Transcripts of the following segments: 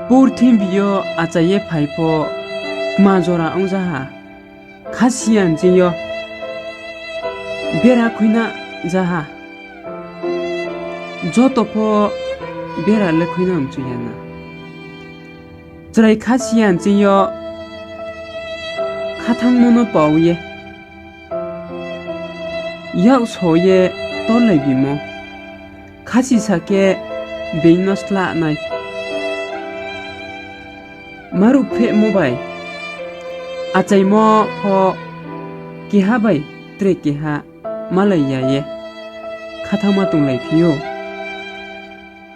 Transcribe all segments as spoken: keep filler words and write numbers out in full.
Purthimbi yo achai ye phai pho kma jora ong ja ha, khasiya nching yo bera khuina ja ha, joto pho bera le khuina mchu ya na. Chrai khasiya nching yo khathanngmo no pau ye yak so ye torlai bimo, khasisa khe being no slah nai. Maruh phrehmo bai achaimo pho keha bai tre keha malai ya ye khathanngma tonglaiphi ou.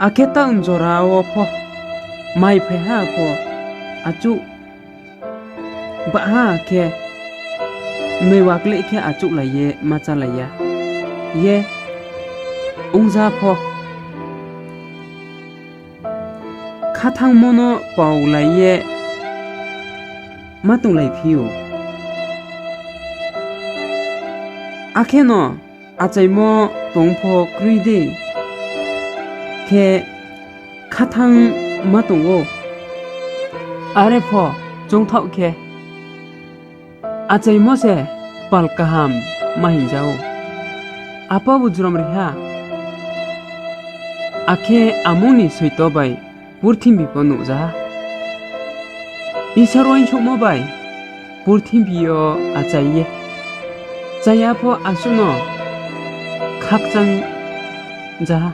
Akhe town jora wo pho mai phai ha pho achouh bahha khe noi wakleh khe achouhlai ye ma chálai ya ye ong ja pho, khathanngmo no paulai ye ma tonglaiphi ou. Akheno achaimo tong pho kroi dei khe khathanng ma tong ou. Are pho choungthaoh khe, achaimo se pal kaham ma hing ja ou. Apa bu jrom ri ha, akhe amung ni soito bai purthimbi pho nuh ja ha. Isor uaingsouhmo bai purthimbi yo achai ye chaya pho asuh no khakchang ja ha.